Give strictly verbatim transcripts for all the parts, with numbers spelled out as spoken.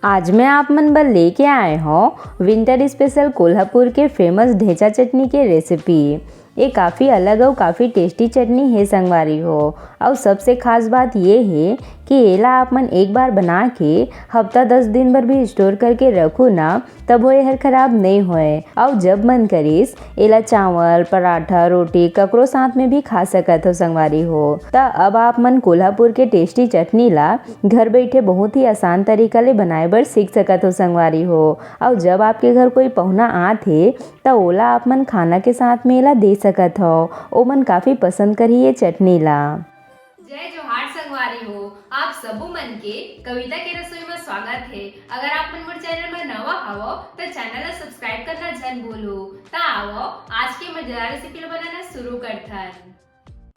आज मैं आप मन बर लेके आए हौं विंटर स्पेशल कोल्हापुर के फेमस ढेंचा चटनी के रेसिपी। ये काफ़ी अलग अउ काफ़ी टेस्टी चटनी हे संगवारी हो। अउ सबसे खास बात ये हे कि एला आप मन एक बार बना के हफ्ता दस दिन बर भी स्टोर करके रखू ना, तभो एहर खराब नइ होय। अउ जब मन करिस, एला चावल, पराठा, रोटी ककरो साथ में भी खा सकत हो संगवारी हो। त अब आप मन कोल्हापुर के टेस्टी चटनी ला घर बैठे बहुत ही आसान तरीका ले बनाए बर सीख सकत हो संगवारी हो। अउ जब आपके घर कोई पहुना आत हे, त ओला आप मन खाना के साथ में एला दे सकत हो। ओमन काफ़ी पसंद करही ये चटनी ला। जय जोहार संगवारी हो, आप सबो मन के कविता के रसोई में स्वागत हे। अगर आप मन मोर चैनल में नवा हवो, त चैनल ला सब्सक्राइब करना झन भूलू। त आवो, आज के मजेदार रेसिपी ला बनाना शुरू करथन।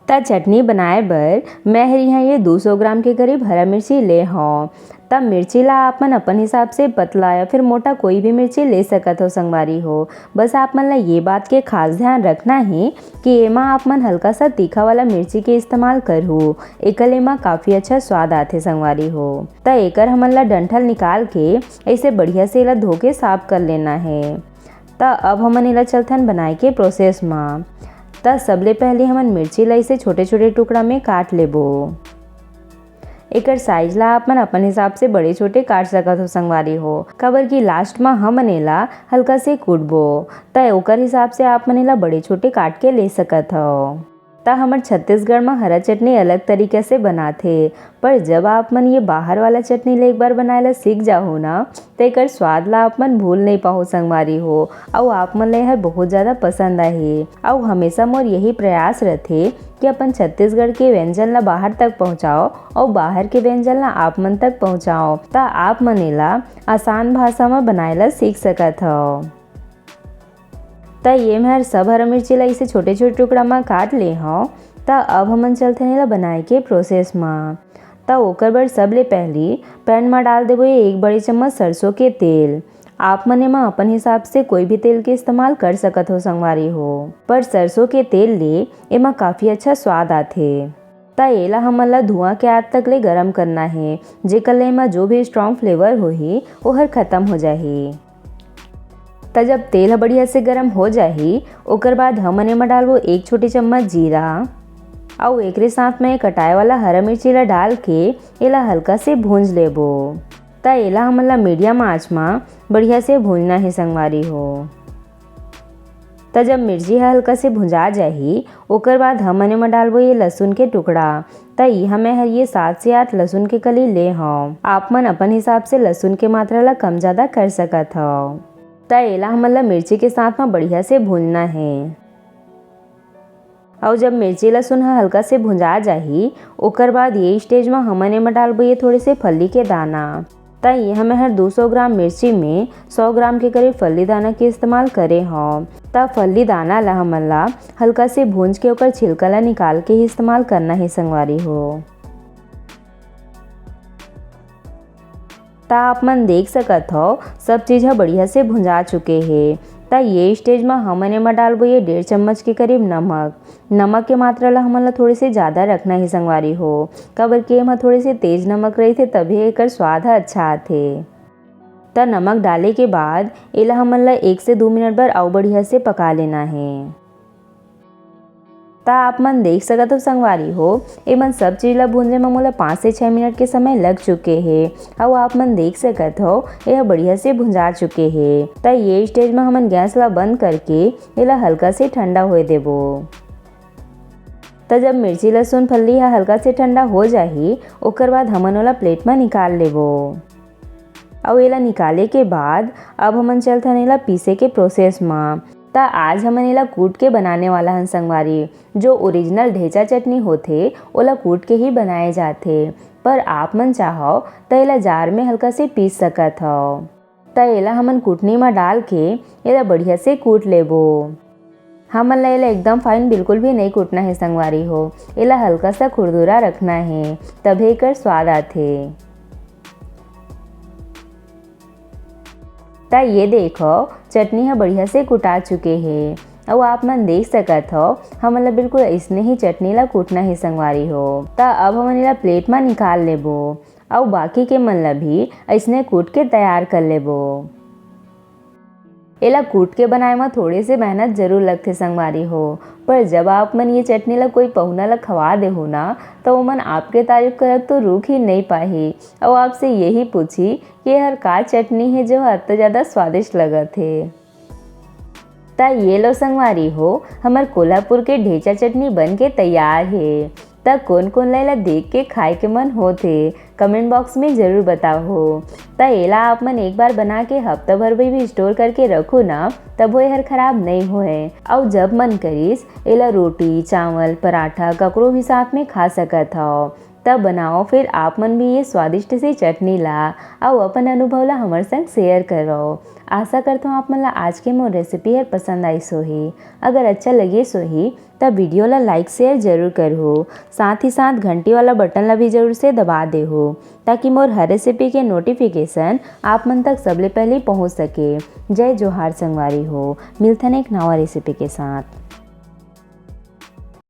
त चटनी बनाए बर मैं हर यहाँ ये दो सौ ग्राम के करीब हरा मिर्ची ले हौं। त मिर्ची ला आप मन अपन हिसाब से पतला या फिर मोटा कोई भी मिर्ची ले सकत हो संगवारी हो। बस आप मन ला ये बात के खास ध्यान रखना हे कि एमा आप मन हल्का सा तीखा वाला मिर्ची के इस्तेमाल करहू, एकर ले एमा काफ़ी अच्छा स्वाद आथे संगवारी हो। त एकर हमन ला डंठल निकाल के ऐसे बढ़िया से एला धो के साफ कर लेना हे। त अब हमन एला चलथन बनाए के प्रोसेस म। त सबले पहले हमन मिर्ची ला ऐसे छोटे-छोटे टुकड़ा में काट लेबो। एकर साइज ला आप मन अपन हिसाब से बड़े-छोटे काट सकत हो संगवारी हो, काबर कि लास्ट म हमन एला हल्का से कूटबो, त ओकर हिसाब से आप मन एला बड़े-छोटे काट के ले सकत हव। त हमर छत्तीसगढ़ म हरा चटनी अलग तरीका से बनाथे, पर जब आप मन ये बाहर वाला चटनी ले एक बार बनाए ला सीख जाहू ना, त एकर स्वाद ला आप मन भूल नइ पाहू संगवारी हो, अउ आप मन ला एहर बहुत ज्यादा पसंद आही। अउ हमेशा मोर यही प्रयास रथे कि अपन छत्तीसगढ़ के व्यंजन ला बाहर तक पहुँचाओ अउ बाहर के व्यंजन ला आप मन तक पहुँचाओ, त आप मन एला आसान भाषा म बनाए ला सीख सकत हव। त ये मैं हर सब हरा मिर्ची ला इसे छोटे-छोटे टुकड़ा म काट ले हव। त अब हमन चलथन एला बनाए के प्रोसेस म। त ओकर बर सबले पहली पैन म डाल देबो ये एक बड़े चम्मच सरसों के तेल। आप मन एमा अपन हिसाब से कोई भी तेल के इस्तेमाल कर सकत हो संगवारी हो, पर सरसों के तेल ले एमा काफ़ी अच्छा स्वाद आथे। त एला हमन ला धुआं के आग तक ले गरम करना हे, जेकर ले एमा जो भी स्ट्रॉन्ग फ्लेवर होही, ओहर खत्म हो जाही। त जब तेल ह बढ़िया से गरम हो जाही, ओकर बाद हमन एमा डालबो एक छोटी चम्मच जीरा, अउ एकरे साथ में कटाए वाला हरा मिर्ची ला डाल के एला हल्का से भूंज लेबो। त एला हमन ला मीडियम आंच म बढ़िया से भूंजना हे संगवारी हो। त जब मिर्ची ह हल्का से भुंजा जाही, ओकर बाद हमन एमा डालबो ये लहसुन के टुकड़ा। त इहाँ मैं हर ये सात से आठ लहसुन के कली ले हव। आप मन अपन हिसाब से लहसुन के मात्रा ला कम ज्यादा कर सकत हव। त एला हमन ला मिर्ची के साथ म बढ़िया से भूंजना हे। अउ जब मिर्ची लहसुन ह हल्का से भुंजा जाही, ओकर बाद ये स्टेज म हमन एमा डालबो ये थोड़े से फल्ली के दाना। त इहाँ मैं हर दो सौ ग्राम मिर्ची में सौ ग्राम के करीब फल्ली दाना के इस्तेमाल करे हव। त फल्ली दाना ला हमन ला हल्का से भूंज के ओकर छिलका ला निकाल के ही इस्तेमाल करना हे संगवारी हो। त आप मन देख सकत हव, सब चीज ह बढ़िया से भुंजा चुके हे। त ये स्टेज म हमन एमा डालबो ये डेढ़ चम्मच के करीब नमक। नमक के मात्रा ला हमन ला थोड़े से ज्यादा रखना हे संगवारी हो, काबर कि एमा थोड़े से तेज नमक रहिथे, तभे एकर स्वाद ह अच्छा आथे। त नमक डाले के बाद एला हमन ला एक से दू मिनट बर अउ बढ़िया से पका लेना हे। त आप मन देख सकत हो संगवारी हो, एमन सब चीज ला भूंजे म मोला पाँच से छह मिनट के समय लग चुके हे। अउ आप मन देख सकत हो, एह बढ़िया से भुंजा चुके हे। त ये स्टेज म हमन गैस ला बंद करके एला हल्का से ठंडा होए देबो। त जब मिर्ची लहसुन फल्ली ह हल्का से ठंडा हो जाही, ओकर बाद हमन ओला प्लेट म निकाल लेबो। अउ एला निकाले के बाद अब हमन चलथन एला पीसे के प्रोसेस म। त आज हमन एला कूट के बनाने वाला हन संगवारी। जो ओरिजिनल ढेंचा चटनी होथे, ओला कूट के ही बनाए जाथे, पर आप मन चाहो त एला जार में हल्का से पीस सकत हव। त एला हमन कुटनी म डाल के एला बढ़िया से कूट लेबो। हमन ला एला एकदम फाइन बिल्कुल भी नइ कूटना हे संगवारी हो, एला हल्का सा खुरदुरा रखना हे, तभे एकर स्वाद आथे। त ये देखो, चटनी ह बढ़िया से कुटा चुके हे। अउ आप मन देख सकत हो, हमन ला बिल्कुल अइसने ही चटनी ला कूटना हे संगवारी हो। त अब हमन एला प्लेट म निकाल लेबो। अउ बाकी के मन ला भी अइसने कूट के तैयार कर लेबो। एला कूट के बनाए म थोड़े से मेहनत जरूर लगथे संगवारी हो, पर जब आप मन ये चटनी ला कोई पहुना ला खवा देहू ना, त ओमन आपके तारीफ करत तो रुक ही नइ पाही, अउ आपसे यही पूछी कि एहर का चटनी हे जो ह अतना ज्यादा स्वादिष्ट लगत हे। त ये लो संगवारी हो, हमर कोल्हापुर के ढेंचा चटनी बन के तैयार हे। त कोन कोन ला एला देख के खाए के मन होत हे, कमेंट बॉक्स में जरूर बताओ। त एला आप मन एक बार बना के हफ्ता भर भी, भी स्टोर करके रखो ना, तभो एहर खराब नइ होए। अउ जब मन करिस, एला रोटी, चावल, पराठा ककरो भी साथ में खा सकत हव। त बनाओ फिर आप मन भी ये स्वादिष्ट सी चटनी ला, अउ अपन अनुभव ला हमर संग शेयर करो। आशा करथों आप मन ला आज के मोर रेसिपी हर पसंद आइस होही। अगर अच्छा लगिस होही, त वीडियो ला लाइक शेयर जरूर करहू। साथ ही साथ घंटी वाला बटन ला भी जरूर से दबा देहू, ताकि मोर हर रेसिपी के नोटिफिकेशन आप मन तक सबले पहले पहुंच सके। जय जोहार संगवारी हो, मिलथन एक नवा रेसिपी के साथ।